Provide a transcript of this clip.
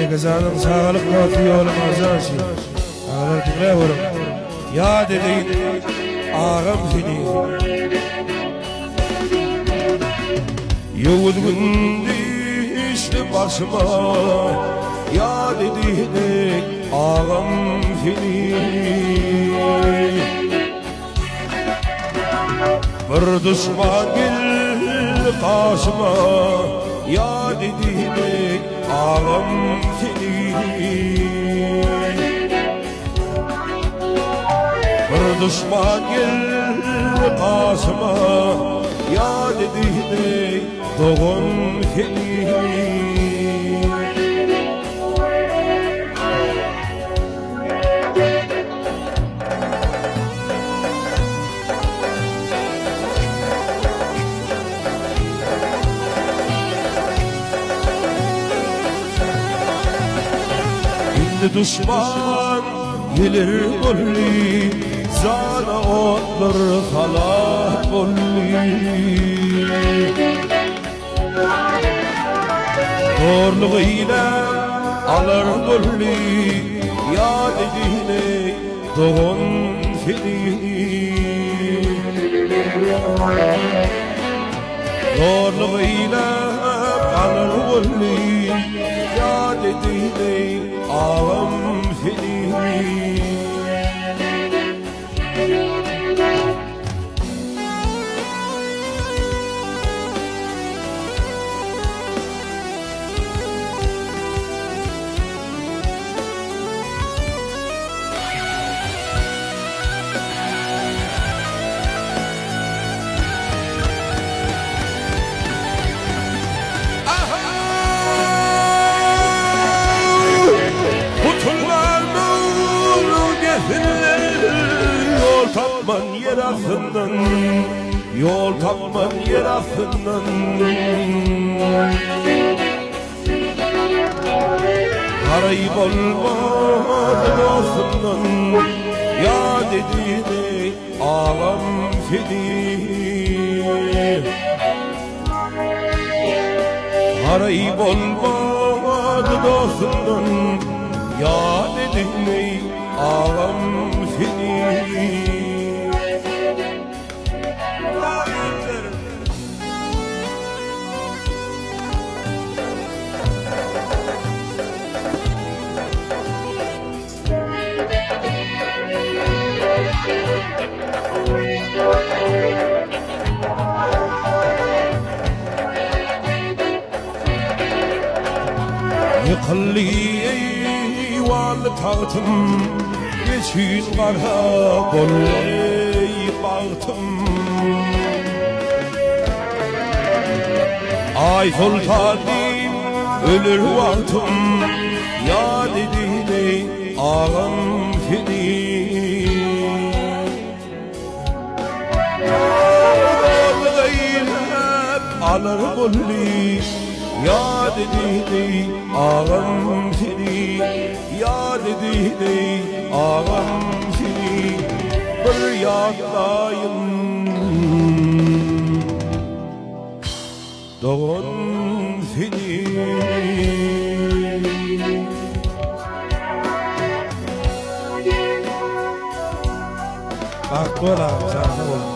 Begejanyň çagalyk wagty ýolum arjan şi. Agalar diňläp görüň. Ýat edeýin agam seni. Ýowuz gün düşdi başyma, Ýat edeýin agam seni. Bir duşman geldi gaşyma, Ýat edýin agam seni. Bir duşman geldi gaşyma, Ýat edýin dogan seni. Indi duşman gelir boldy, Jana otlar salat boldy. Zorluk ile alar boldy, Ýat edine dogan seni. Zorluk ile alar boldy, Ýat edine agam seni. Ýol tapman ýer astyndan, Ýol tapman ýer astyndan. Haraý bolmaz dostumdan, Ýat edini agam seni. Haraý bolmaz dostumdan, Ýat edini agam seni. Ýykyldy eýwanly tagtym, Geçin gara boldy bagtym. Aý soltan diýip öler wagtym, Ýat edin-eý agam seni. Alar boldy, Ýat edin-eý agam seni, Ýat edin-eý agam seni, Bir ýatlaýyn. Dogan seni. Bagtly bol agam janyň sag bolsun.